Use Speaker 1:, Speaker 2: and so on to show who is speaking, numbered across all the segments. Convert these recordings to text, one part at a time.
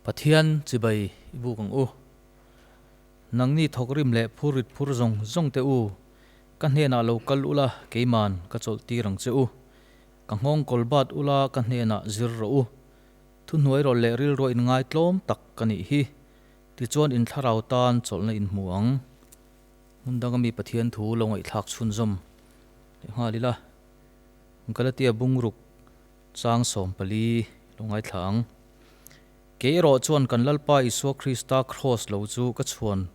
Speaker 1: Pathian chibai i buk ang u. Nangni thawkrim leh phurrit phur zawng zawng te u, ka hnenah lo kal ula keiman ka chawlh tir ang che u. Ka nghawng kawl bat ula ka hnenah zir rawh u. Thuhnuai rawlh leh rilruah in ngaitlawm tak ka nih hi. Tichuan in thlarau tan chawlhna in hmu ang. Hmun danga mi Pathian thu lo ngaihthlak chhunzawm leh nghal ila, Galatia bungruk chang 14 lo ngaithla ang. Kei erawh chuan kan Lalpa Isua Krista kraws lo chu ka chhuan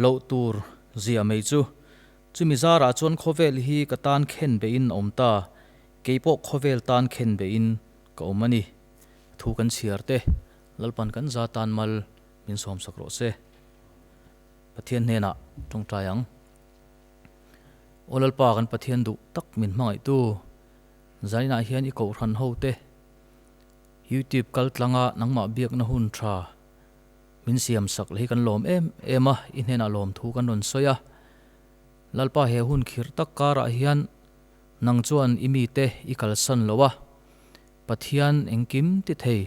Speaker 1: loh tur zia mai chu. Chumi zarah chuan khawvel hi ka tan khen beihin a awm ta, kei pawh khawvel tan khen beihin ka awm a ni. Thu kan chhiar te, Lalpan kan za tan mal min sawmsak rawh se. Pathian hnenah tawngtai ang. Aw Lalpa kan Pathian duh tak min hmangaihtu, zaninah hian i kohhran ho te YouTube kal tlanga nangmah biakna hun tha min siam sak leh hi kan lawm em em a, i hnenah lawm thu kan rawn sawi a. Lalpa he hun khirh tak karah hian nang chuan i mite i kalsan lo a, Pathian engkim ti thei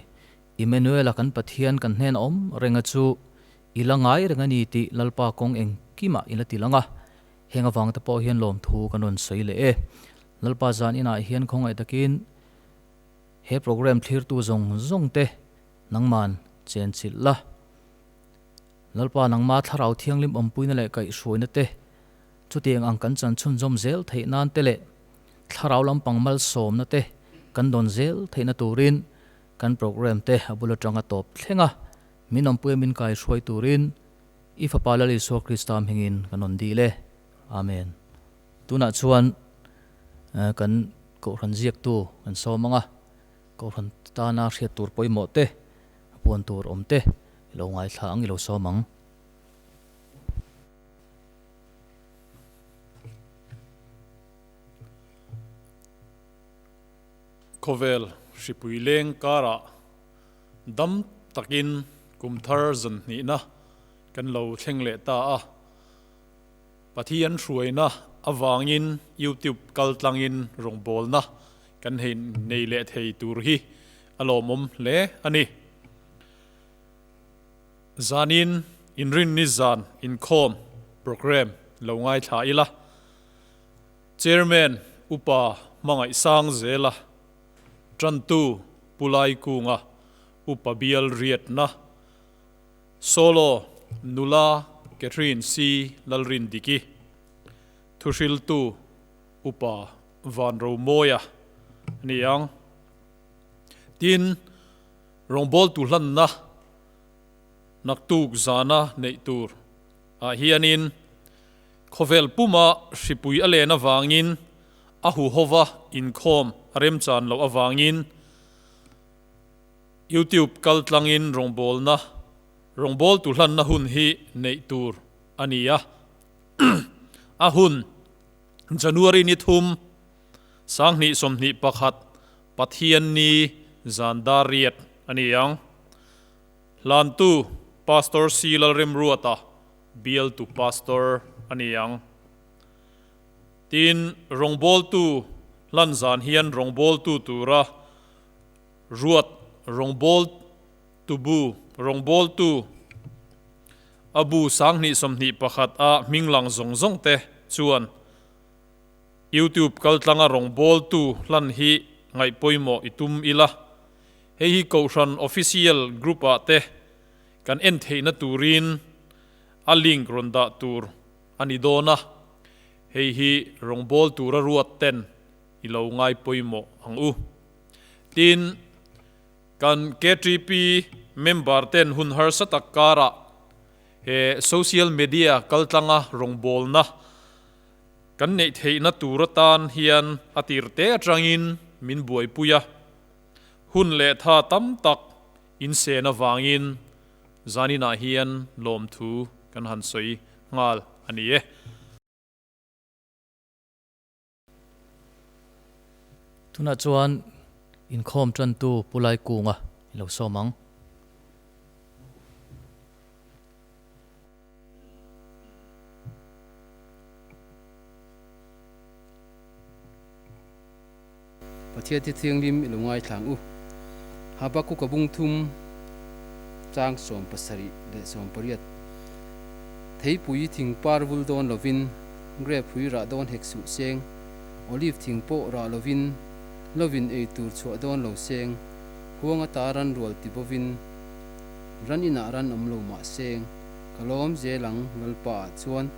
Speaker 1: Immanuela kan Pathian kan hnen awm renga chu i la ngai reng a ni tih Lalpa kawng engkimah i la ti lang a, heng avang te pawh hian lawmthu kan rawn sawi leh e. Lalpa zan inah hian khawngaih takin he program thlirtu zawng zawng te nangman chen chilh la. Lalpa nangma thlarau thianghlim awmpuina leh kaihhruaina te chutiang ang kan chan chhunzawm zel theih nan te leh thlarau lampang malsawmna te kan dawn zel theihna turin kan program te a bul atanga tawp thleng a, min awmpuia min kaihruai turin i Fapa Lal Isua Krista hmingin kan rawn dil e. Amen. Tunah chuan kan Kohhran ziaktu kan sawm ang a, Kohhran tana hriat tur pawimawh te, puan tur awm te i lo ngaithla ang, i lo sawm ang.
Speaker 2: Khawvel hripui leng karah dam takin kum thar zan hnihna kan lo thleng leh ta a. Pathian hruaina avangin YouTube kal tlangin rawngbawlna kan hei nei leh thei tur hi a lawmawm hle a ni. Zanin inrinni zan inkhawm programme lo ngaithla ila. Chairman Upa Hmangaihsang Zela, Tantu Pu Laikunga, Upa Bial Riatna, Solo Nula Catherine C Lalrindiki, Thuhriltu Upa Vanromawia a ni ang. Tin, rawngbawltu hlanna naktuk zana neih tur ah hianin Khawvel puma hripui a len avangin a huhova inkhawm a remchan loh avangin YouTube kal tlangin rawngbawlna rawngbawltu hlanna hun hi neih tur a ni a. A hun January ni thum, 2021 Pathianni zan dar riat a ni ang. Hlantu Pastor C Lalremruata Bialtu Pastor a ni ang. Tin, rawngbawltu hlan zan hian rawngbawltu tura ruat rawngbawltu bu, rawngbawltu a bu 2021 a hming lang zawng zawng te chuan YouTube kaltlanga rawngbawltu hlan hi ngaih pawimawh i tum ila. Hei hi Kohhran Official Group ah te Kan en theihna turin a link rawn dah tur a ni dawn a, hei hi rawngbâwl tura ruat ten i lo ngai pawimawh ang u. Tin, kan KTP member ten hun harsa tak karah he social media kaltlanga rawngbâwlna kan neih theihna tur atan hian a tir te atangin min buaipui a, hun leh tha tam tak Insen avangin zaninah hian lawmthu kan han sawi nghal a ni e.
Speaker 1: Tunah chuan inkhawm tantu Pu Laikunga i lo sawm ang.
Speaker 3: Pathian Thi Thianghlim i lo ngaithla ang u. Habakkuk a bung thum chang 70 leh 80. Theipui thing par vul dawn lovin, grep hui rah dawn hek suh seng, olive thing pawh rah lovin, lovin ei tur chhuah dawn lo seng, huang ata ran rual ti bovin, ran inah ran awm lo mah seng, ka lawm zel ang Lalpa ah chuan,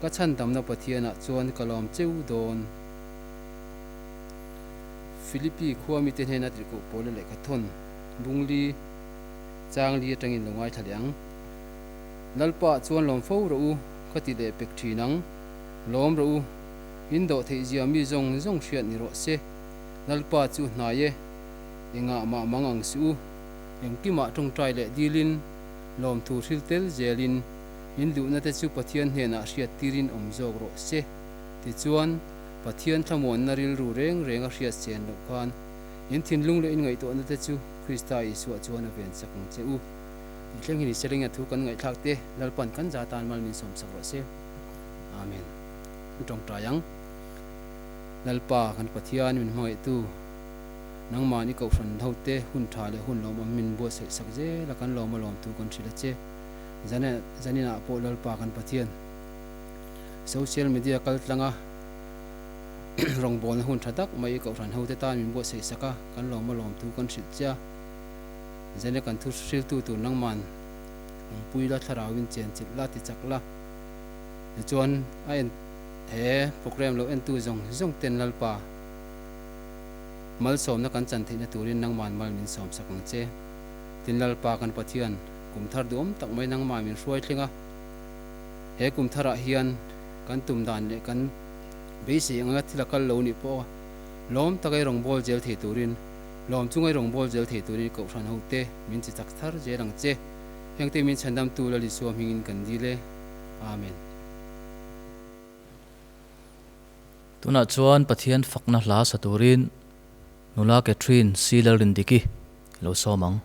Speaker 3: ka chhandamna Pathian ah chuan ka lawm cheu dawn. Philippi khua mite hnena tirhkoh Paula lehkha thawn bungli chang li atangin lo ngaithla leh ang. Lalpa ah chuan lawm fo rawh u, ka ti leh pek thin ang. Lawm rawh u, in dawh theih zia mi zawng zawng hriat ni rawh se. Lalpa chu hnai e, engah mah mang ang suh u. Engkimah tawngtai leh dilin, lawmthu hril tel zelin, in duhna te chu Pathian hnenah hriat tirin awm zawk rawh se. Tichuan, Pathian thlamuanna rilru reng reng a hriat sen loh khan, in thinlung leh in ngaihtuahna te chu Krista Isua chuan a ven sak ang che u. Tih thleng hi ni se ringa thu kan ngaihthlak te Lalpan kan za tan mal min sawm sak rawh se. Amen. An tawngtai ang. Lalpa kan Pathian min hmangaihtu, nangmahni kohhran ho te hun tha leh hun lawmawm min buatsaih sak zel a kan lawm a lawmtu kan hrilh a che. Zaninah pawh Lalpa kan Pathian social media kal tlanga rawngbawlna hun tha tak mai kohhran ho te tan min buatsaih sak a kan lawm a lawmtu kan hrilh che a. Zane kan thu hriltu tur nangman awmpui la thlarauin chen chilh la ti chak la. Tichuan a en he program lo entu zawng zawng ten Lalpa malsawmna kan chan theihna turin nangman mal min sawm sak ang che. Tin Lalpa kan Pathian kum thar duhawm tak mai nangmah min hruai thleng a. He kum tharah hian kan tum dan leh kan beisei anga thil a kal lo nih pawh lawm taka i rawngbâwl zel thei turin Lawm chunga i rawngbâwl zel thei turin Kohhran hote min chi chak thar zel ang che. Hengte min chhandamtu Lal Isua hmingin kan dil e. Amen.
Speaker 1: Tunah chuan Pathian fakna hla sa turin Nula Catherine C. Lalrindiki lo sawm ang.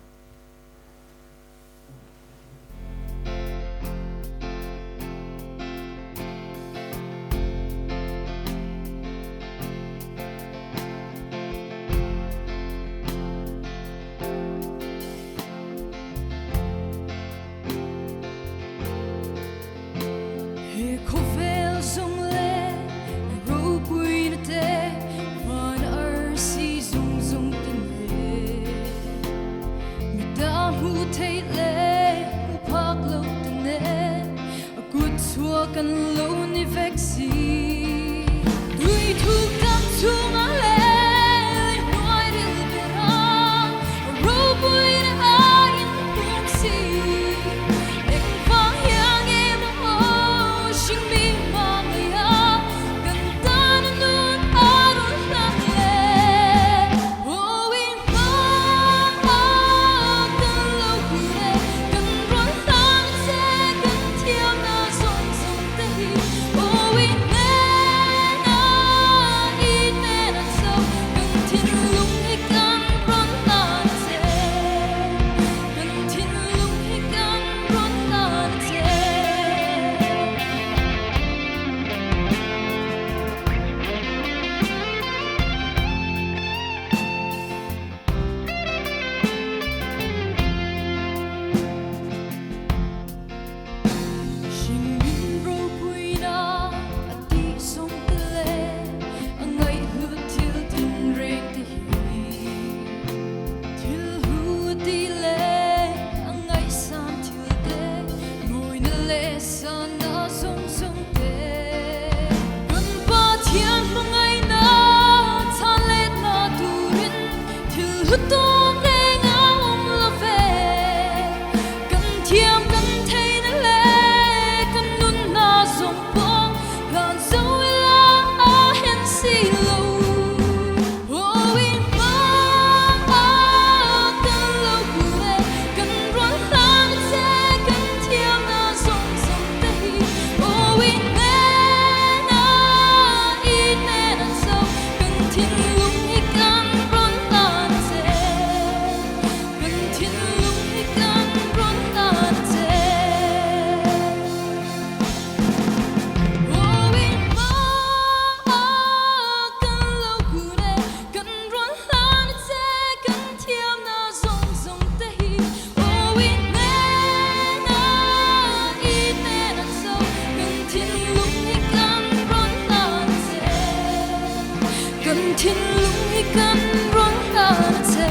Speaker 4: thinlung hi kan rawn hlan a che.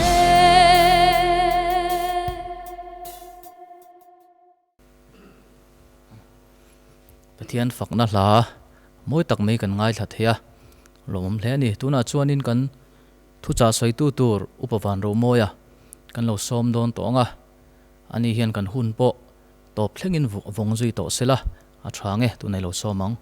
Speaker 1: Pathian fakna hla mawi tak mai kan ngaithla thei a, lawmawm hle a ni. Tunah chuanin kan thuchah sawitu tur Upa Van Romawia kan lo sawm dawn tawh ang a, ani hian kan hun pawh tawp thlengin vawng zui tawh sela a tha nge tunah i lo sawm ang.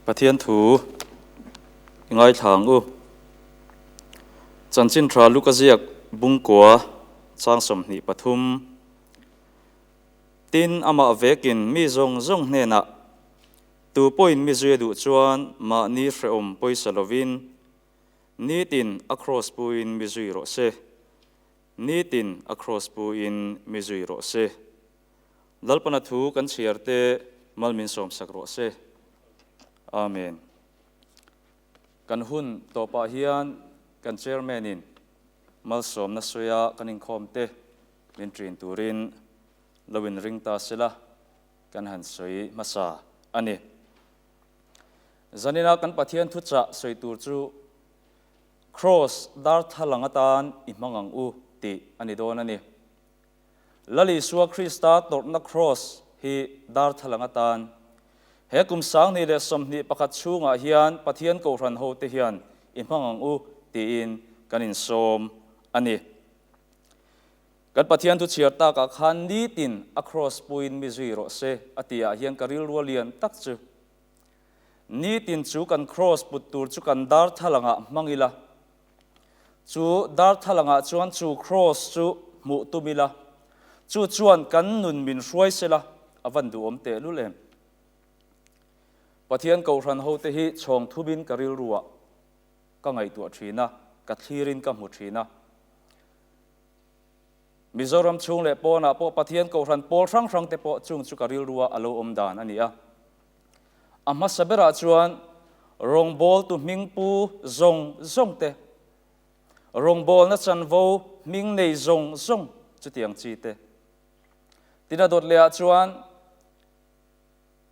Speaker 5: Pathian thu i ngaithla ang u. Chanchin tha Luka ziak bungkua chang 23. Tin, amah vekin mi zawng zawng hnenah tu pawhin mi zui a duh chuan mahni hrehawm pawisa lovin nitin a kraws puin mi zui rawh se. Nitin a kraws puin mi zui rawh se. Lalpana thu kan chhiar te mal min sawmsak rawh se. Amen. Kan hun tawpah hian kan Chairman in malsawmna sawiah kan inkhawm te min ṭin turin lo in ring ta sela kan han sawi hmasa a ni. Zanina kan Pathian thuchah sawi tur chu Kraws darthlalang atan i hmang ang u tih a ni dawn a ni. Lal Isua Krista tawrhna Kraws hi darthlalang atan he kum 2021 chhungah hian Pathian Kohhran hote hian i hmang ang u tiin kan insawm a ni. Kan Pathian thu chhiar takah khan nitin a Kraws puiin mi zui rawh se a tihah hian ka rilru a lian tak chu nitin chu kan Kraws put tur chu kan darthlalangah hmang ila. Chu darthlalangah chuan chu Kraws chu hmuh tum ila, chu chuan kan nun min hruai sela a van duhawm tehlul em? Pathian Kohhran hote hi chhawng thumin ka rilruah ka ngaihtuah thin a, ka thlirin ka hmu thin a. Mizoram chhung leh pawnah pawh Pathian Kohhran pawl hrang hrangte pawh chung chu ka rilruah a lo awm dan a ni a. A hmasa berah chuan rawngbawltu hming pu zawng zawng te, rawngbawlna chanvo hming nei zawng zawng chutiang chi te. Tin a dawt lehah chuan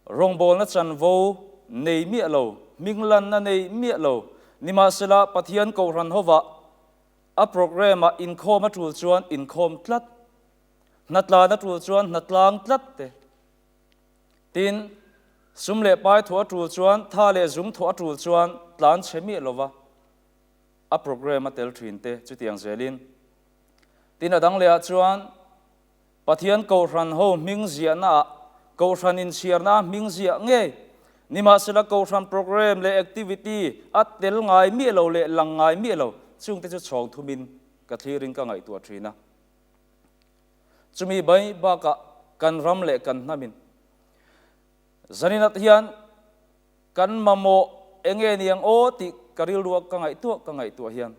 Speaker 5: rawngbawlna chanvo nei miah lo, hming lanna nei miah lo, nimahsela Pathian Kohhran hovah a programme-ah inkhawm a tul chuan inkhawm tlat, hnatlan a tul chuan hnatlang tlat te. Tin, sum leh pai thuah a tul chuan, tha leh zum thuah a tul chuan tlan chhe miah lova a programme a tel thin te chutiang zelin. Tin, a dang lehah chuan Pathian Kohhran ho hming ziahnaah Kohhran inchhiarna hming ziah ngei, nimahsela Kohhran programme leh activity a tel ngai miah lo leh lang ngai miah lo, chungte chu chhawng thumin ka thlirin ka ngaihtuah thin a. Chumi bai bakah kan ram leh kan hnamin zaninat hian kan mamawh enge niang aw tih ka rilruah ka ngaihtuah ka ngaihtuah hian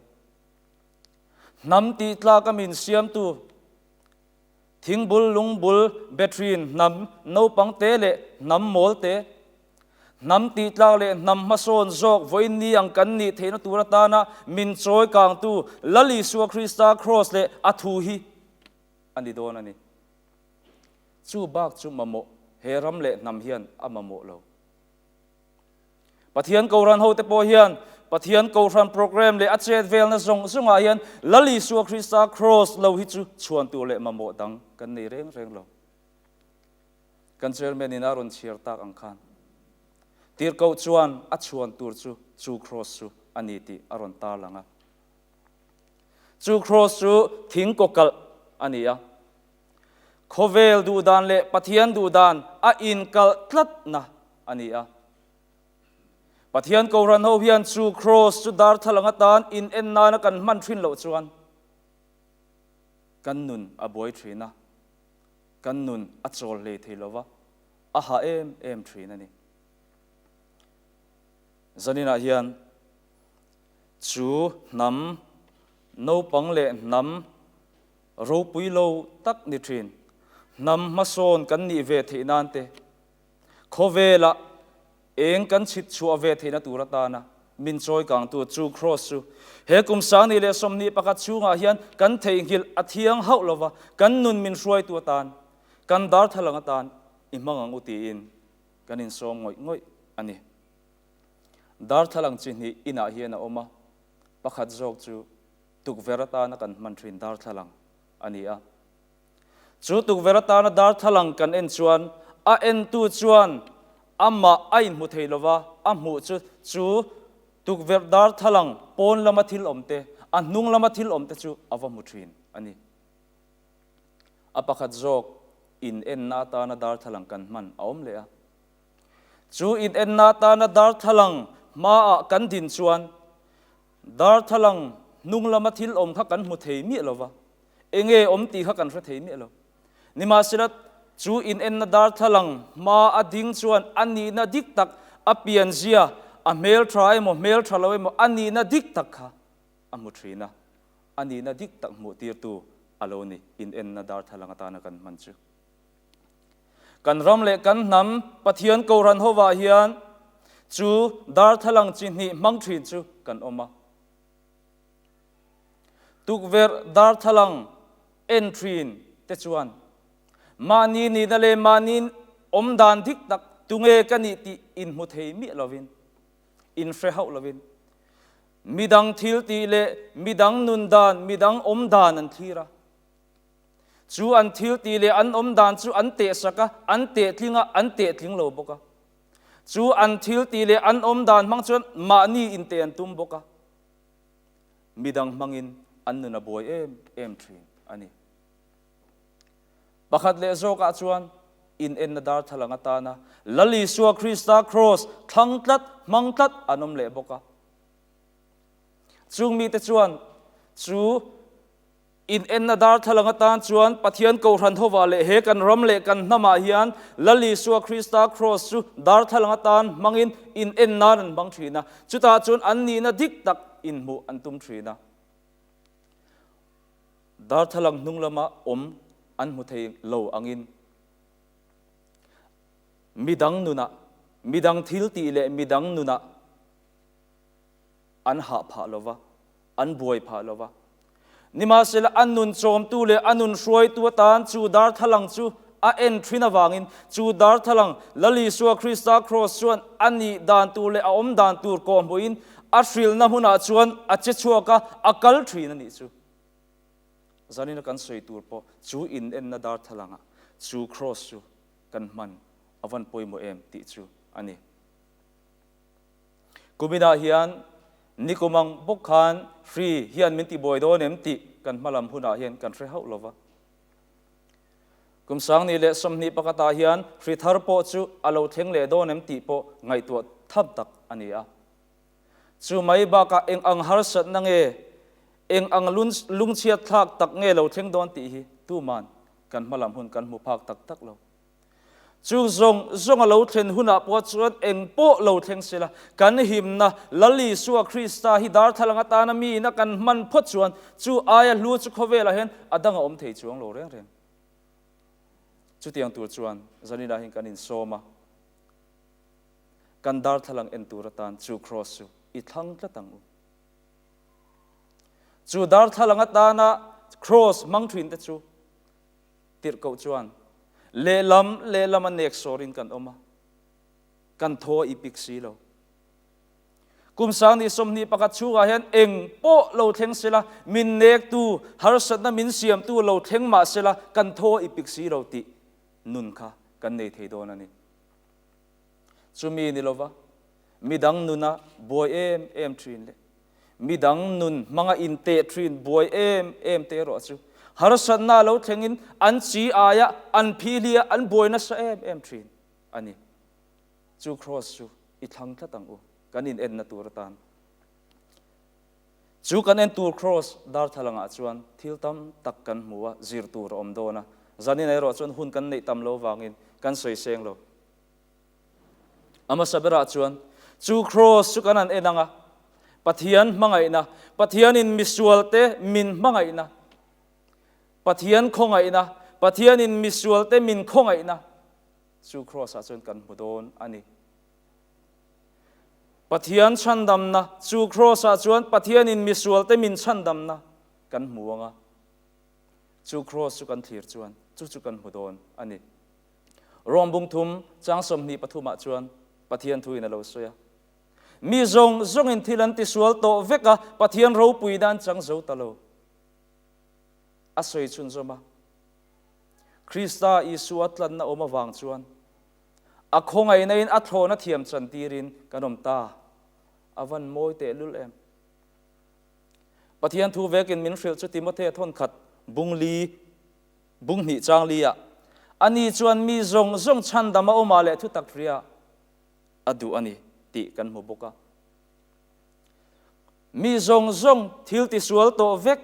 Speaker 5: hnam tih tlak a min siamtu thingbul lungbul betrin hnam naupang te leh hnam mawl te hnam tih tlak leh hnam hmasawn zawk vawiin ni ang kan nih theihna tur atana min chawi kangtu Lal Isua Krista Kraws leh a thu hi a ni dawn a ni. Chu bak chu mamawh he ram leh hnam hian a mamawh lo. Pathian Kohhran hote pawh hian Pathian Kohhran program leh a chet velna zawng zawngah hian Lal Isua Krista Kraws lo hi chu chhuan tur leh mamawh dang kan nei reng reng lo. Kan chairman in a rawn chhiar tak ang khan Tirhkoh chuan a chhuan tur chu chu Kraws chu a ni tih a rawn tarlang a. Chu Kraws chu thing kawkalh a ni a. Khawvel duhdan leh Pathian duhdan a inkalh tlatna a ni a. Pathian Kohhran ho hian chu Kraws chu darthlalang atan in en nana kan hman thin loh chuan kan nun a buai thin a, kan nun a chawl hlei thei lova, a ha em em thin a ni. Zaninah hian Chu hnam naupang leh hnam ropui lo tak ni thin, hnam hmasawn kan nih ve theih nan te, khawvelah eng kan chhit chhuah ve theihna tur atana. min chawi kangtu chu Kraws chu he kum 2021 chhungah hian kan theihnghilh a thiang hauh lova, kan nun min hruaitu atan, kan darthlalang atan i hmang ang u tiin kan insawm ngawih ngawih a ni. Darthlalang chi hnih inah hian a awm a, pakhat zawk chu tukverh atana kan hman thin darthlalang a ni a. Chu tukverh atana darthlalang kan en chuan a entu chuan amah a inhmu thei lova, a hmuh chu chu tukverh darthlalang pawn lama thil awm te, a hnung lama thil awm te chu a va hmu thin a ni. A pakhat zawk in enna atana darthlalang kan hman a awm leh a. Chu in enna atana darthlalang hmaah kan din chuan darthlalang hnung lama thil awm kha kan hmu thei miah lova, Enge awm tih kha kan hre thei miah lo. Nimahsela, chu inenna darthlalang hma a ding chuan a nihna dik tak, a pianzia, a hmeltha emaw hmeltha lo emaw a nihna dik tak kha a hmu thin a, a nihna dik tak hmuh tirtu a lo ni inenna darthlalang atana kan hman chu. Kan ram leh kan hnam Pathian Kohhran hovah hian chu darthlalang chi hnih hmang thin chu kan awm a. Tukverh darthlalang en thin te chuan mahni nihna leh mahni awmdan dik tak tunge ka nih tih inhmu thei miah lovin, inhre hauh lovin midang thil tih leh midang nun dan, midang awmdan an thlir a. Chu an thil tih leh an awmdan chu an tehsak a, an tehtling a, an tehtling lo bawk a. Chu an thil tih leh an awmdan hmang chuan mahni inteh an tum bawk a. Midang hmangin an nun a buai em em thin a ni. Pakhat leh zawkah chuan inenna darthlalang atana Lal Isua Krista Kraws thlang tlat, hmang tlat an awm leh bawk a. Chung mite chuan chu Inenna darthlalang atan chuan Pathian Kohhran hovah leh he kan ram leh kan hnamah hian Lal Isua Krista Kraws chu darthlalang atan hmangin inen nan an hmang thin a, chutah chuan an nihna dik tak inhmuh an tum thin a. Darthlalang hnung lama awm an hmu thei lo angin midang nunah, midang thil tih leh midang nunah an hah phah lo va, an buai phah lo va. Nimahsela, a nun chawmtu leh a nun hruaitu atan chu darthlalang chu a en thin avangin chu darthlalang Lal Isua Krista Kraws chuan a nih dan tur leh a awm dan tur kawhhmuhin a hrilhna hmunah chuan a che chhuak a, a kal thin a nih chu. Zanina kan sawi tur pawh chu inenna darthlalangah chu Kraws chu kan hman a van pawimawh em tih chu a ni. Kuminah hian nikum ang bawk khan hri hian min tibuai dawn em tih kan hmalam hunah hian kan hre hauh lo va. Kum 2021 ah hian hri thar pawh chu a lo thleng leh dawn em tih pawh ngaihtuah tham tak a ni a. Chu mai bakah eng ang harsatna nge, eng ang lungchhiat thlak tak nge lo thleng dawn tih hi tuman kan hmalam hun kan hmu phak tak tak lo. Chu zawng zawng a lo thlen hunah pawh chuan eng pawh lo thleng se la, kan himna Lal Isua Krista hi darthlalang atana miin a kan hman phawt chuan chu aia hlu chu khawvelah hian a dang a awm thei chuang lo reng reng. Chutiang tur chuan zaninah hian kan insawm a, kan darthlalang en tur atan chu kraws chu i thlang tlat ang u. Chu darthlalang atana kraws hmang thin te chu Tirhkoh chuan, Lehlam lehlam a nek sawrin kan awm a, kan thaw a ipik si lo. Kum 2021 chhungah hian eng pawh lo thleng sela, min nektu, harsatna min siamtu lo thleng mah sela, kan thaw a ipik si lo tih nun kha kan nei thei dawn a ni. Chumi ni lova midang nuna buai em em thin leh Midang nun hmanga inteh thin buai em em te erawh chu harsatna lo thlengin an chi aia an phihlia an buai nasa em em thin a ni. Chu kraws chu i thlang tlat ang u, kan in enna tur atan. Chu kan en tur kraws darthlalangah chuan thil tam tak kan hmu a, zir tur a awm dawn a. Zanin erawh chuan hun kan neih tam lo vangin kan sawi seng lo. A hmasa berah chuan chu kraws chu kan han en ang a, Pathian hmangaihna, Pathianin misualte min hmangaihna, Pathian khawngaihna, Pathianin misualte min khawngaihna chu kraws-ah chuan kan hmu dawn a ni. Pathian chhandamna, chu Kraws-ah chuan Pathianin misualte min chhandamna kan hmu ang a, chu Kraws chu kan thlir chuan chu chu kan hmu dawn a ni. Rom bung thum chang 23 ah chuan Pathian thuin a lo sawi a, Mi zawng zawngin thil an tisual tawh vek a, Pathian ropuina an chang zo ta lo. A sawi chhunzawm a, Krista Isua tlanna awm avang chuan A khawngaihna in a thlawna thiam chan tirin kan awm ta. A van mawi tehlul em! Pathian thu vekin min hrilh chu Timothea thawnkhat bung li, bung hnih chang li ah, Ani chuan mi zawng zawng chhandam a awmah leh thutak hria a duh a ni tih kan hmu bawk a. Mi zawng zawng thil tisual tawh vek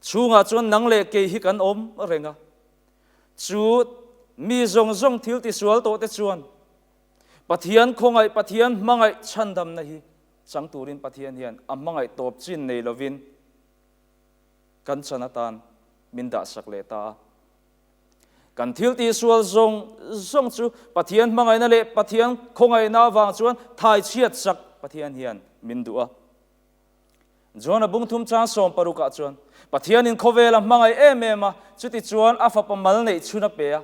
Speaker 5: Chhungah chuan nang leh kei hi kan awm reng a. Chu mi zawng zawng thil tisual tawhte chuan Pathian khawngaih, Pathian hmangaih chhandamna hi chang turin Pathian hian a hmangaih tawp chin nei lovin kan chan atan min dahsak leh ta a. Kan thil tihsual zawng zawng chu Pathian hmangaihna leh Pathian khawngaihna avang chuan thaichhiat sak Pathian hian min duh a. John-a bung thum chang 16 ah chuan, Pathianin khawvel a hmangaih em em a, chuti chuan a fapa mal neih chhun a pe a.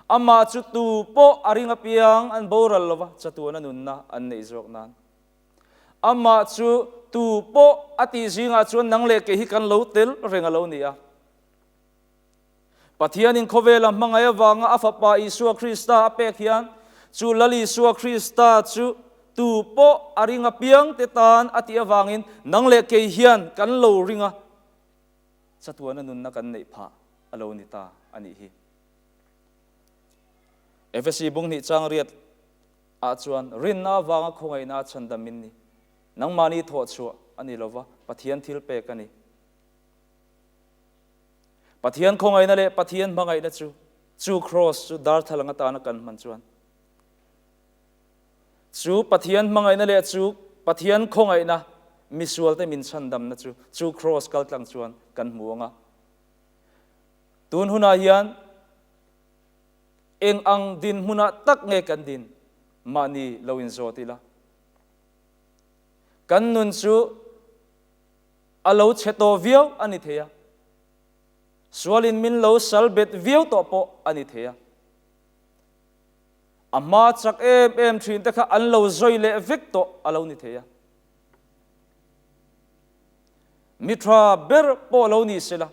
Speaker 5: Amah chu tu pawh a ring apiang an boral lova chatuan a nunna an neih zawk nan. Amah chu tu pawh a tih zingah chuan nang leh kei hi kan lo tel reng a lo ni a. Pathianin khawvel a hmangaih avanga a Fapa Isua Krista a pek hian, chu Lal Isua Krista chu tu pawh a ring apiang te tan a tih avangin nang leh kei hian kan lo ring a, chatuana nunna kan neih phah a lo ni ta a nih hi. Efesi bung hnih chang riat ah chuan rinna avanga khawngaihna a chhandam in ni. Nangmahni thawhchhuah a ni lova, Pathian thil pek a ni. Pathian khawngaihna leh Pathian hmangaihna chu chu Kraws chu darthlalang atana kan hman chuan chu Pathian hmangaihna leh chu Pathian khawngaihna misualte min chhandamna chu chu Kraws kaltlang chuan kan hmu ang a. Tun hunah hian eng ang dinhmunah tak nge kan din mahni lo inzawt ila. Kan nun chu A lo chhe tawh viau a ni thei a, sualin min lo sal bet viau tawh pawh a ni thei a. A hma chak em em thin te kha an lo zawi leh vek tawh a lo ni thei a. Mi tha ber pawh lo ni sela,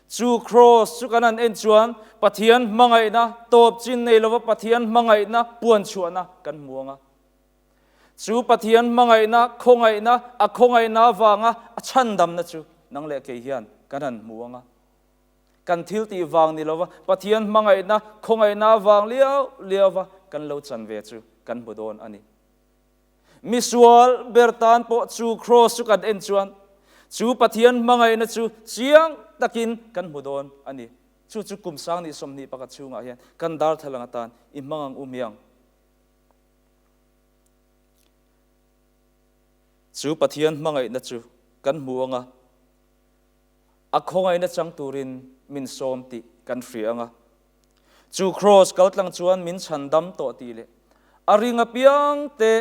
Speaker 5: chu Kraws chu kan han en chuan Pathian hmangaihna tawp chin nei lova Pathian hmangaihna puan chhuahna kan hmu ang a. Chu Pathian hmangaihna, khawngaihna, a khawngaihna avanga a chhandamna chu nang leh kei hian kan han hmu ang a. Kan thil tih vang ni lova Pathian hmangaihna, khawngaihna avang liau liauva kan lo chan ve chu kan hmu dawn a ni. Misual ber tan pawh chu Kraws chu kan en chuan chu Pathian hmangaihna chu chiang takin kan hmu dawn a ni. Chu chu kum sang ni 21 chhungah hian kan darthlalang atan i hmang ang u hmiang. Chu Pathian hmangaihna chu kan hmu ang a, a khawngaihna chang turin min sawm tih kan hria ang a. Chu Kraws kaltlang chuan min chhandam tawh tih leh a ring apiangte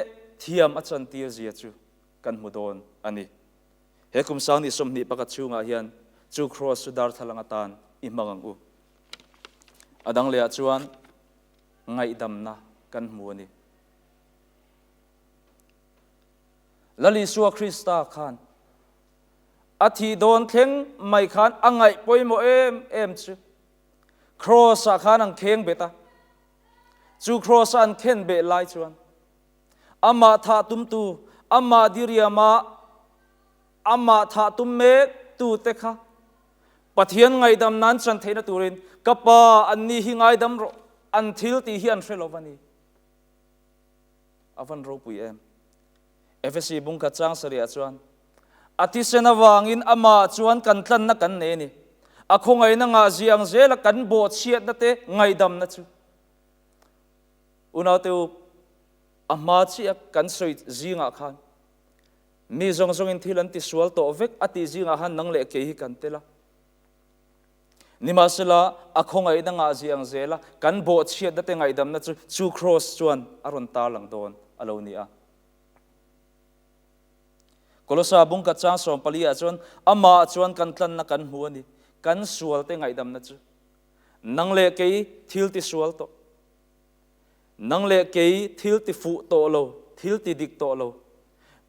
Speaker 5: thiam a chantir zia chu kan hmu dawn a ni. He kum sang ni 21 chhungah hian chu Kraws chu darthlalang atan i hmang ang u. A dang lehah chuan ngaihdamna kan hmu a ni. Lal Isua Krista khan a thih dawn thleng mai khan a ngaih pawimawh em em chu Kraws-ah khan an kheng bet a. Chu Kraws-a an khen beh lai chuan amah thah tumtu, amah diriama amah thah tum mek tute kha Pathian ngaidam nan chan theihna turin ka Pa an ni hi ngaidam rawh, an thil tih hi an hre lo va ni. A van ropui em. Efesi bungkhat chang sarihah chuan a thisen avangin amah chuan kan tlanna kan nei a ni. A khawngaihna ngah zia ang zela kan bawhchhiatna te ngaidamna chu Unaute u, a hma chiah kan sawi zingah khan Mi zawng zawngin thil an tisual tawh vek a tih zingah khan nang leh kei hi kan tel a. Nimahsela, a khawngaihna ngah zia ang zela kan bawhchhiatna te ngaihdamna chu chu Kraws chuan a rawn tarlang dawn a lo ni a. Kolosa bung khat chang 14 ah chuan amah chuan kan tlanna kan hmu a ni. Kan sualte ngaihdamna chu nang leh kei thil ti sual tawh, nang leh kei thil ti fuh tawh lo, thil ti dik tawh lo,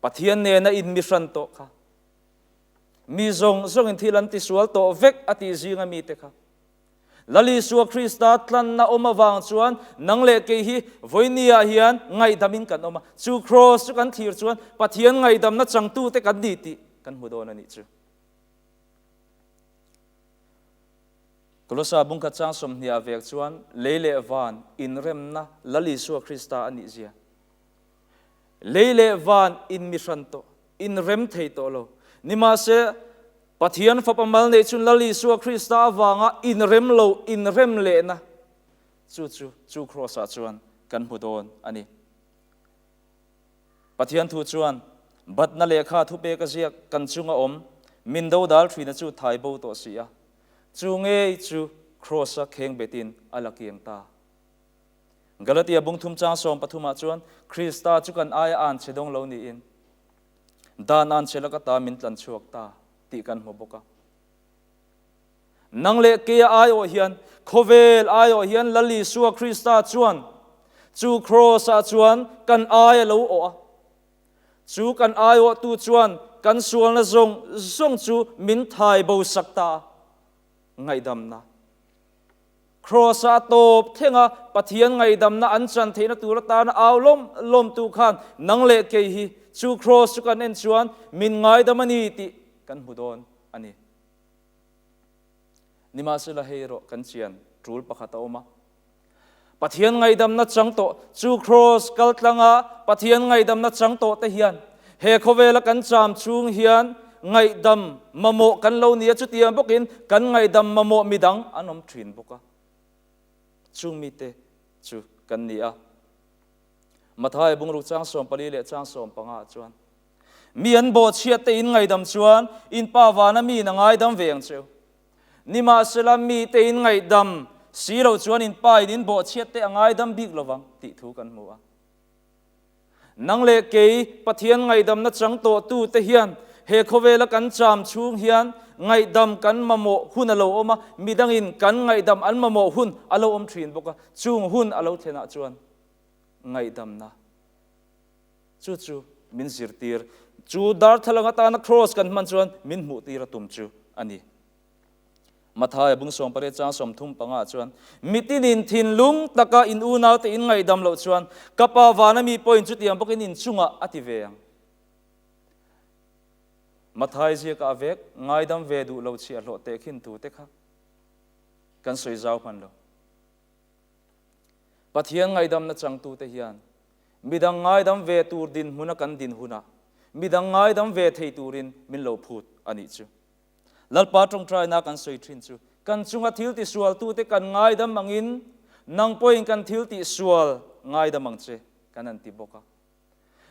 Speaker 5: Pathian nena inmihran tawh kha, mi zawng zawngin thil an ti sual tawh vek a tih zinga mite kha. Lal Isua Krista tlanna awm avang chuan nang leh kei hi vawinia hian ngaihdamin kan awm a. Chu kraws chu kan thlir chuan Pathian ngaihdamna changtute kan ni tih kan hmu dawn a nih chu. Kolosa bungkhat chang 20 ah vek chuan lei leh van inremna Lal Isua Krista a nih zia. Lei leh van inmihran tawh, inrem thei tawh lo. Nimahse, Pathian Fapa mal neih chun Lal Isua Krista avanga inrem lo, inrem lehna chu chu chu kraws-ah chuan kan hmu dawn a ni. Pathian thu chuan, Batna lehkha thupek a ziak kan chunga awm, min dodal thina chu thai bo tawh si a, chu ngei chu kraws-a kheng betin a la kiang ta. Galatia bung thum chang 13 ah chuan Krista chu kan aia an che dawng lo niin dan an che laka ta min tlan chhuak ta tih kan hmu bawk a. Nang leh keia aiawh hian, khawvel aiawh hian Lal Isua Krista chuan chu kraws ah chuan kan aia lo awh a. Chu kan aiawhtu chuan kan sualna zawng zawng chu min thai bo sak ta a. Ngaihdamna. Kraws-a a tawp thleng a, Pathian ngaihdamna an chan theihna tur atana au lawm lawmtu khan nang leh kei hi chu kraws chu kan en chuan min ngaidam a ni tih kan hmu dawn a ni. Nimahsela hei erawh kan chian tul pakhat a awm a. Pathian ngaihdamna chang tawh chu kraws kal tlanga Pathian ngaihdamna chang tawh te hian he khawvela kan cham chhung hian ngaihdam mamawh kan lo ni a, chutiang bawkin kan ngaihdam mamawh midang an awm thin bawk a. Chung mite chu kan ni a. Matthai bungruk chang 14 leh chang 15 chuan mi an bawhchhiat te in ngaihdam chuan in pa vana mi in a ngaidam ve ang cheu. Nimahsela mi te in ngaihdam si lo chuan in pa in in bawhchhiat te a ngaidam bik lovang tih thu kan hmu a. Nang leh kei Pathian ngaihdamna chang tawhtu te hian he khawvela kan cham chhung hian ngaihdam kan mamawh hun a lo awm a, midangin kan ngaihdam an mamawh hun a lo awm thin bawk a, chung hun a lo thlenah chuan ngaihdamna chu chu min zirtir. Chu darthlalang atana kraws kan hman chuan min hmuhtir a tum chu a ni. Matthai bung 18 chang 35 chuan mitinin thinlung taka in unaute in ngaihdam loh chuan ka pa vana mi pawhin chutiang bawkin in chungah a ti ve ang. Matthai ziakah a vek ngaidam ve duh lo chhiah hlawh teh khin tu te kha kan sawi zau hman lo. Pathian ngaidamna changtu te hian midang ngaidam ve tur dinhmuna kan din hunah midang ngaidam ve thei turin min lo phut a nih chu. Lalpa tawngtaina kan sawi thin chu kan chunga thil ti sualtute kan ngaidam angin nang pawhin kan thil tih sual ngaidam ang che kan an ti bawk a.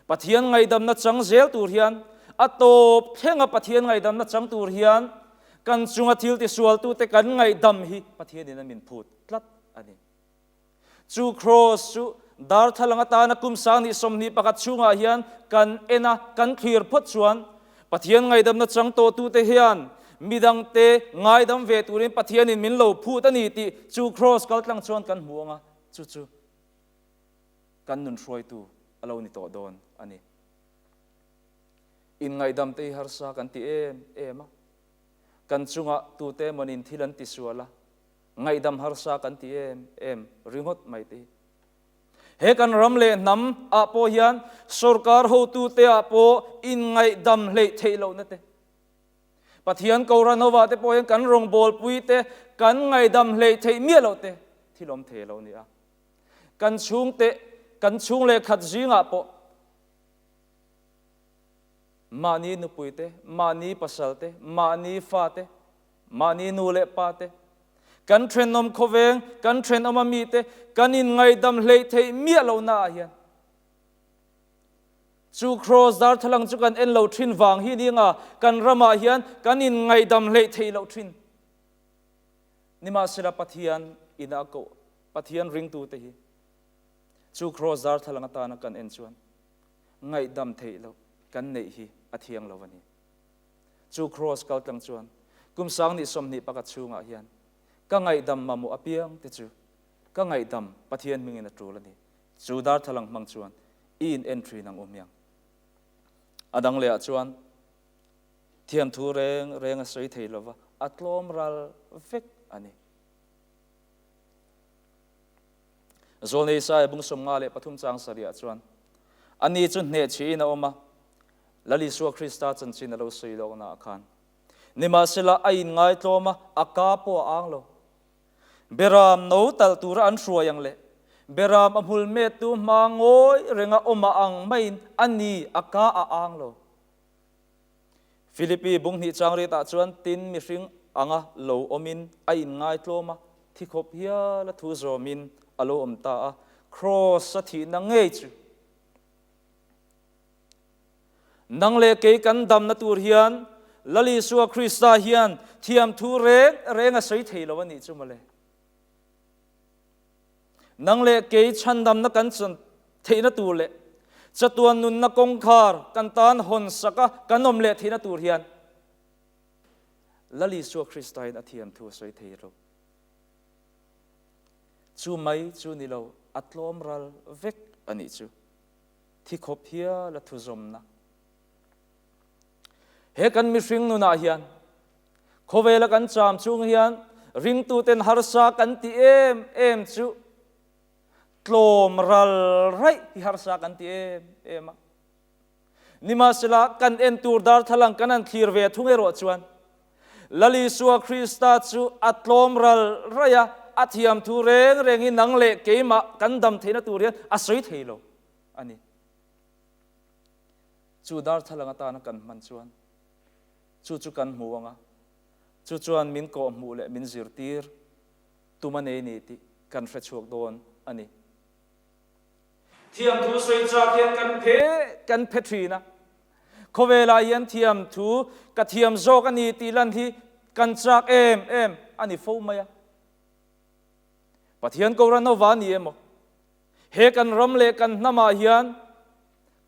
Speaker 5: Pathian ngaidamna chang zel tur hian a tawp thlenga Pathian ngaidamna chang tur hian kan chunga thil ti sualtute kan ngaihdam hi Pathianin a min phut tlat a ni. Chu kraws chu darthlalang atana kum 2021 chhungah hian kan en a, kan thlir phawt chuan Pathian ngaidamna chang tawhtute hian midangte ngaidam ve turin Pathianin min lo phut a ni tih chu kraws kaltlang chuan kan hmu ang a, chu chu kan nun hruaitu a lo ni tawh dawn a ni. Inngaihdam te hi harsa kan ti em em a, kan chungah tute mawnin thil an ti sual a, ngaihdam harsa kan ti em em ringawt mai te hi. He kan ram leh hnam ah pawh hian sorkar hotute ah pawh inngaihdam hleih theih lohna te, Pathian Kohhran hovah te pawh hian kan rawngbawlpui te kan ngaihdam hleih theih miah loh te thil awm thei lo a ni a. Kan chhungte, kan chhung leh khat zingah pawh mahni nupui te, mahni pasal te, mahni fa te, Mahni nu leh pa te, kan thenawm khawveng, kan thenawm a mi te, kan inngaidam hleih theih miah lohna ah hian chu kraws darthlalang chu kan en lo thin vang hi ni anga kan ramah hian kan inngaidam hleih theih loh thin. Nimahsela Pathian ina a koh Pathian ringtute hi chu kraws darthlalang atana kan en chuan ngaihdam theih loh kan neih hi a. a thiang lo a ni. Chu Kraws kaltlang chuan kum 2021 chhungah hian ka ngaihdam mamawh apiang te chu ka ngaihdam Pathian hmingin a tul a ni. Chu darthlalang hmang chuan i in en thin ang u hmiang. A dang lehah chuan thiamthu reng reng a sawi thei lova, a tlawm ral vek a ni. Zawlnei Isaiah bung 53 chang sarihah chuan, Ani chu hnehchhihin a awm a, Lal Isua Krista chanchin a lo sawi lawknaah khan, Nimahsela a inngaitlawm a, a ka pawh a ang lo. Beram no talh tura an hruai ang leh beram a hmul mettu hma ngawi renga awm a ang maiin a ni, a ka a ang lo. Philippi bung hnih chang ritah chuan tin mihring anga lo awmin a inngaitlawm a, thi khawp hial a thu zawmin a lo awm ta a, Kraws a thihna ngei chu Nang leh kei kan damna tur hian Lal Isua Krista hian thiamthu reng reng a sawi thei lo a nih chu mawle. Nang leh kei chhandamna kan chan theihna tur leh chatuan nunna kawngkhar kan tan hawn saka kan awm leh theihna tur hian Lal Isua Krista in a thiamthu a sawi thei lo. Chu mai chu ni lo, a tlawm ral vek a nih chu. Thi khawp hial a thuzawmna. He kan mihring nunah hian khawvela kan cham chung hian ringtuten harsa kan ti em em chu tlawm ral raih hi harsa kan ti em em a. Nimahsela kan en tur darthlalang kan han thlir ve thung erawh chuan Lal Isua Krista chu a tlawm ral raih a, a thiam thu reng rengin nang leh keimah kan dam theihna tur hian a sawi thei lo a ni. Chu darthlalang atana kan hman chuan chu chu kan hmu ang a, chu chuan min kawhhmuh leh min zirtir tum a nei ni tih kan hre chhuak dawn a ni. Thiamthu sawi chak hian kan phe kan phe thin a, khawvelah hian thiamthu ka thiam zawk a ni tih lan hi kan chak em em a ni fo mai a. Pathian Kohhran hova a ni emaw, he kan ram leh kan hnamah hian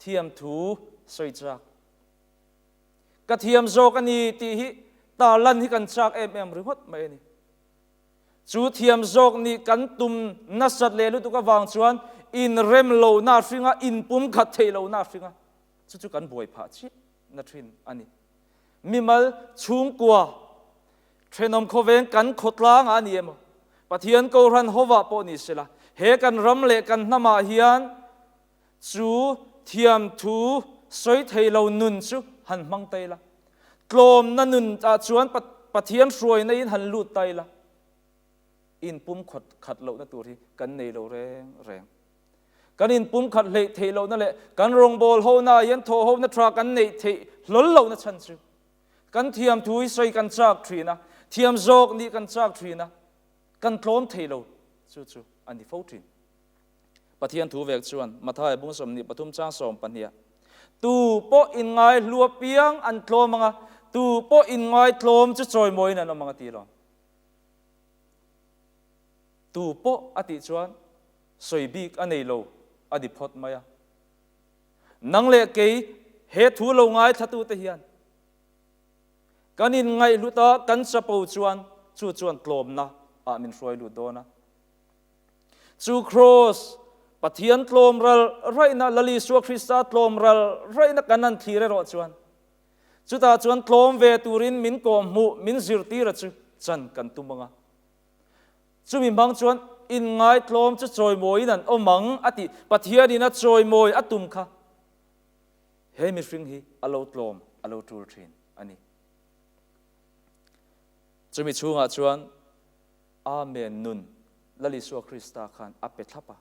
Speaker 5: thiamthu sawi chak ka thiam zawk a ni tih hi tarlan hi kan chak em em ringawt mai a ni. Chu thiam zawk nih kan tum nasat leh lutuk avang chuan inrem lohna a hring a, inpumkhat theih lohna a hring a, chu chu kan buai phah chiah na thin a ni. Mimal chhungkua thenawm khawveng kan khawtlangah a ni emaw, Pathian Kohhran hovah pawh ni sela, he kan ram leh kan hnamah hian chu thiamthu sawi thei lo nun chu han hmang ta ila, tlawmna nun ah chuan Pathian hruaina in han lut ta ila, inpum khat khat lohna tur hi kan nei lo reng reng. Kan inpum khat hleih theih lohna leh kan rawngbâwl hona ah hian thawh hona tha kan neih theih hlawl lohna chhan chu kan thiamthu hi sawi kan châk thin a, thiam zawk nih kan châk thin a, kan tlawm thei lo chu chu a ni fo thin. Pathian thu vek chuan Matthai bung 23 chang 12 Tu pawh inngai hlua piang an tlawm ang a, tu pawh inngai tlawm chu chawimawiin an awm ang a ti lo. Tu pawh a tih chuan sawi bik a nei lo a di phawt mai a. Nang leh kei he thu lo ngaithlatute hian kan inngaihhlut a, kan chapo chuan chu chuan tlawmna ah min hruai lut dawn a. Chu Kraws, Pathian tlawm ral raihna, Lal Isua Krista tlawm ral raihna kan han thlir erawh chuan, chutah chuan tlawm ve turin min kawhhmuh, min zirtir a chu chan kan tum ang a. Chumi hmang chuan inngaitlawm chu chawimawiin an awm ang a tih, Pathianin a chawimawi a tum kha he mihring hi a lo tlawm, a lo tul thin a ni. Chumi chhungah chuan Amen nun Lal Isua Krista khan a pe thlap a,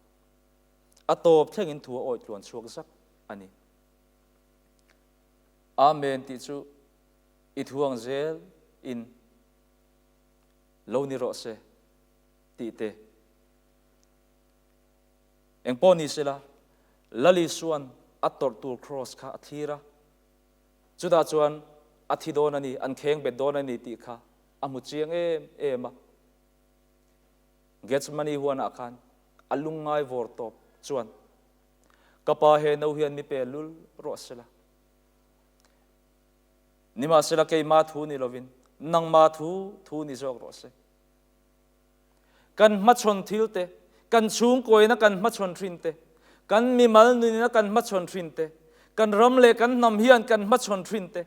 Speaker 5: a tawp thlengin thu a awih tluan chhuak zak a ni. Amen tih chu i thuang zel in lo ni rawh se tih te. Engpawh ni sela, Lal Isua'n a tawrh tur kraws kha a thlir a, chutah chuan a thi dawn a ni, an kheng bet dawn a ni tih kha a hmu chiang em em a. Gethsemane huanah khan a lungngai vawr tawp chuan, Ka pa he no hian mi pe lul rawh sela. Nimahsela keima thu ni lovin nangma thu thu ni zawk rawh se. Kan hmachhawn thil te, kan chhungkuaina kan hmachhawn thin te, kan mimal nunina kan hmachhawn thin te, kan ram leh kan hnam hian kan hmachhawn thin te,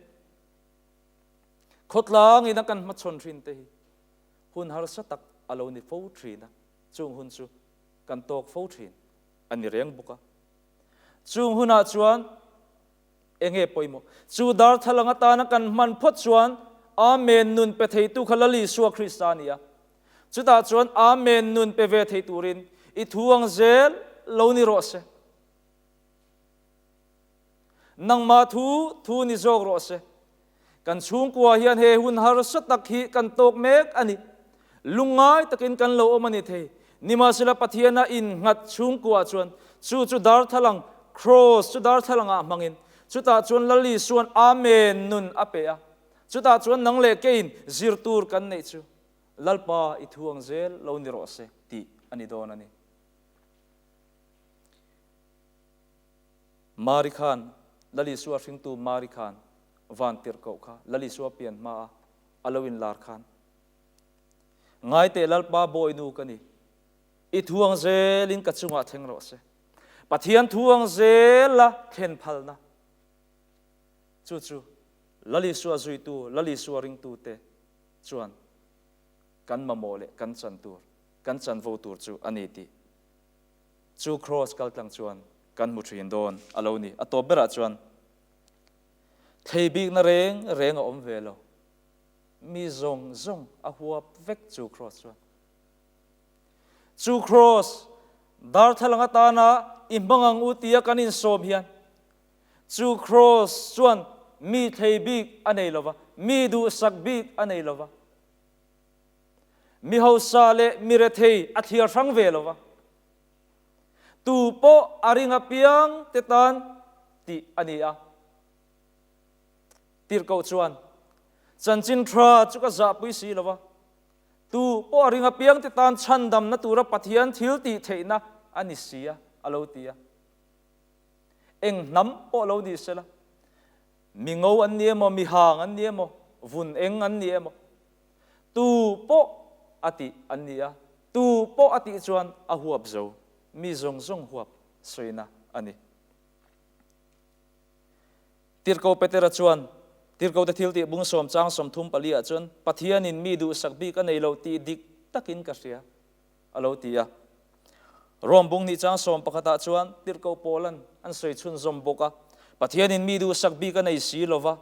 Speaker 5: khawtlangina kan hmachhawn thin te hi hun harsa tak a lo ni fo thin a, chung hun chu kan tawk fo thin a ni reng bawk a. Chung hunah chuan Enge pawimawh? Chu darthlalang atana kan hman phawt chuan Amen nun pe theitu kha Lal Isua Krista a ni a. Chutah chuan Amen nun pe ve thei turin i thu ang zel lo ni rawh se. Nangmah thu thu ni zawk rawh se. Kan chhungkua hian he hun harsa tak hi kan tawk mek a ni. Lungngai takin kan lo awm a ni thei. Nimahsela Pathiana innghat chhungkuaah chuan chu chu darthlalang, cross, chu darthlalangah hmangin chutah chuan Lal Isua'n Amen nun a pe a. Chutah chuan nang leh keiin zir tur kan neih chu Lalpa i thu ang zel lo ni rawh se tih a ni dawn a ni. Mari khan, Lal Isua hringtu Mari khan van tirhkoh kha Lal Isua pian hmaa a lo inlar khan, Ngaiteh Lalpa bawinu ka ni, i thu ang zelin ka chungah thleng rawh se. Pathian thu ang zela thlen phalna chu chu Lal Isua zuitu, Lal Isua ringtute chuan kan mamawh leh kan chan tur, kan chanvo tur chu a ni tih Chu Kraws kaltlang chuan kan hmu thin dawn a lo ni. A tawp berah chuan thlei bikna reng reng a awm ve lo. Mi zawng zawng a huap vek chu Kraws chuan. Chu Kraws darthlalang atana i hmang ang u tia kan insawm hian chu Kraws chuan mi thlei bik a nei lova, mi duhsak bik a nei lova. Mi hausa leh mi rethei a thliar hrang ve lo va, tu pawh a ring apiang te tan tih a ni a. Tirhkoh chuan, Chanchin tha chu ka zahpui si lo va, tu pawh a ring apiang te tan chhandamna tura Pathian thil tih theihna a ni si a, a lo ti a. Eng hnam pawh lo ni sela, mi ngo an ni emaw, mi hang an ni emaw, vun eng an ni emaw, Tu pawh a tih an ni a, tu pawh a tih chuan a huap zo, mi zawng zawng huap sawina a ni. Tirhkoh Petera chuan Tirhkohte thiltih bung sawm chang 34 ah chuan Pathianin mi duhsak bik a nei lo tih dik takin ka hria a lo ti a. Rom bung nih chang 11 ah chuan Tirhkoh Paula'n an sawi chhunzawm bawk a, Pathianin mi duhsak bik a nei si lo va,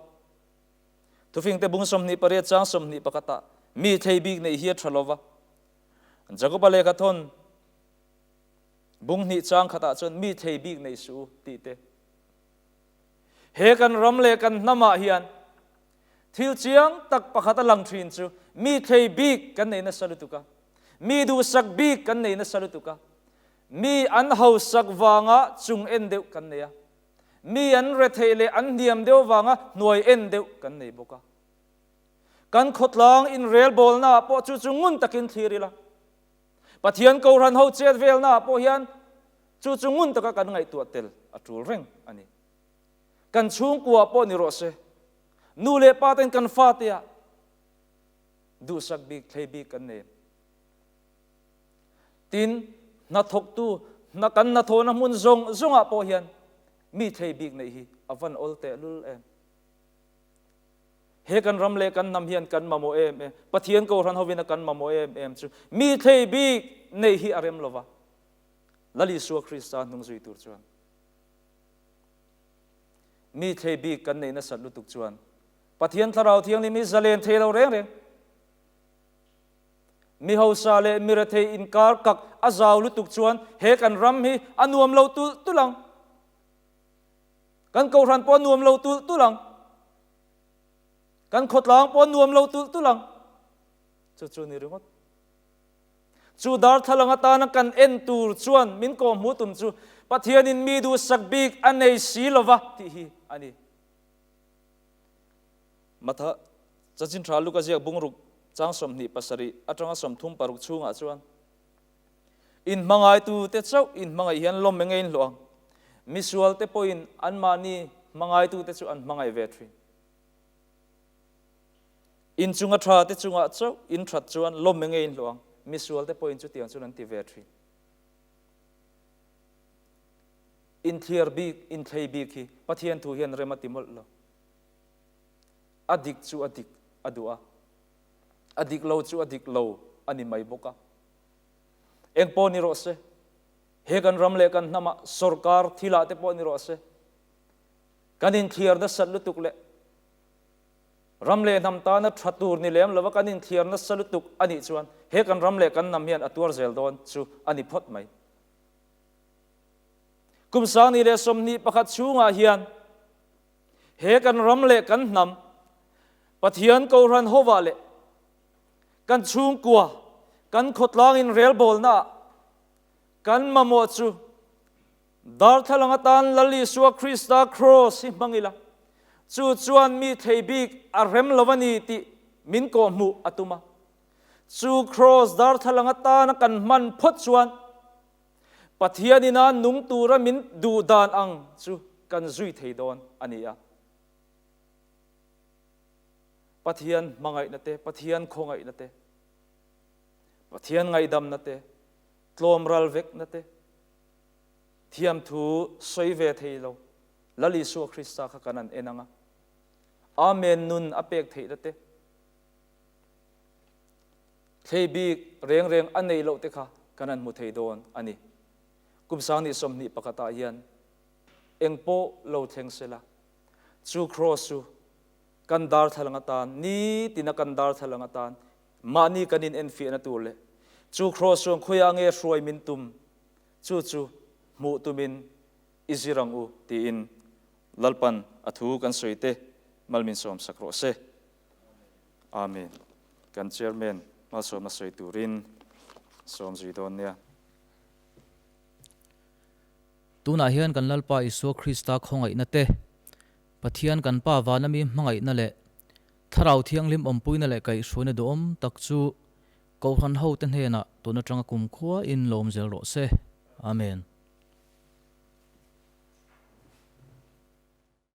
Speaker 5: Thufingte bung 28 chang 21 ah mi thlei bik neih hi a tha lova. Jakoba lehkha thawn bung hnih chang khatah chuan mi thlei bik nei suh u tih te. He kan ram leh kan hnam ah hian thil chiang tak pakhat a lang thin chu mi thlei bik kan nei nasa lutuk a, mi duhsak bik kan nei nasa lutuk a, mi an hausak vanga chung en deuh kan nei a. Mi an retheih leh an hniam deuh vanga hnuai en deuh kan nei bawk a. Kan khawtlang inrelbawlnaah pawh chu chu ngun takin thlir ila. Pathian Kohhran ho chet velnaah pawh hian chu chu ngun taka kan ngaihtuah tel a tul reng a ni. Kan chhungkuaah pawh ni rawh se, nu leh pa ten kan fateah duhsak bik, thlei bik kan nei. Tin, hnathawktu, hna kan hnathawhna hmun zawng zawngah pawh hian mi thlei bik neih hi a van awl tehlul em? He kan ram leh kan hnam hian kan mamawh em em, Pathian Kohhran hovin a kan mamawh em em chu mi thlei bik neih hi a rem lova, Lal Isua Krista hnung zui tur chuan mi thlei bik kan neih nasat lutuk chuan Pathian Thlarau Thianghlim hi zalen thei lo reng reng. Mi hausa leh mi rethei inkar kak a zau lutuk chuan he kan ram hi a nuam lo tulh tulh ang. Kan kohhran pawh a nuam lo tulh tulh ang. Kan khawtlang pawh a nuam lo tulh tulh ang. Chu chu ni ringawt. Chu darthlalang atana kan en tur chuan min kawhhmuh tum chu Pathianin mi duhsak bik a nei si lova tih hi a ni. Matha Chanchin Tha Luka ziak bungruk chang 27 atanga 36 chhungah chuan inhmangaitute chauh inhmangaih hian lawm eng nge in hlawh ang? Misualte pawhin anmahni hmangaitute chu an hmangaih ve thin. In chunga tha te chungah chauh in that chuan lawm enge in hlawh ang? Misual te pawhin chutiang chuan an ti ve thin. Inthliar bik, inthlei bik hi Pathian thu hian rem a ti mawlh lo. A dik chu a dik a duh a, a dik lo chu a dik lo a ni mai bawk a. Eng pawh ni rawh se, he kan ram leh kan hnamah sorkar thilah te pawh ni rawh se, kan inthliar nasat lutuk leh ram leh hnam tana tha tur ni lem lova kan inthliar nasa lutuk a nih chuan he kan ram leh kan hnam hian a tuar zel dawn chu a ni phawt mai. Kum 2021 chhungah hian he kan ram leh kan hnam Pathian Kohhran hovah leh kan chhungkua kan khawtlangin relbawlnaah kan mamawh chu darthlalang atan Lal Isua Krista Kraws hi hmang ila, chu chuan mi thei bik a rem lo a ni tih min kawhhmuh a tum a. Chu Kraws darthlalang atana kan hman phawt chuan Pathian ina nung tura min duh dan ang chu kan zui thei dawn a ni a. Pathian hmangaihna te, Pathian khawngaihna te, Pathian ngaihdamna te, tlawm ral vekna te, thiamthu sawi ve thei lo Lal Isua Krista kha kan an en ang a. Amen nun a pek theihna te, thlei bik reng reng a neih loh te kha kan an hmu thei dawn a ni. Kum 2021 ah hian eng pawh lo thleng sela, chu Kraws chu kan darthlalang atan, nitina kan darthlalang atan, mahni kan in enfiahna tur leh chu Kraws chuan khawiah nge hruai min tum, chu chu hmuh tumin i zir ang u tiin Lalpan a thu kan sawi te mal min sawm sak rawh se. Amen. Kan Chairman malsawmna sawi turin sawm zui dawn nia.
Speaker 1: Tunah hian kan Lalpa Isua Krista khawngaihna te, Pathian kan Pa vana mi hmangaihna leh Thlarau Thianghlim awmpuina leh kaihhruaina duhawm tak chu Kohhran hote hnenah tun atanga kumkhua in lawm zel rawh se. Amen.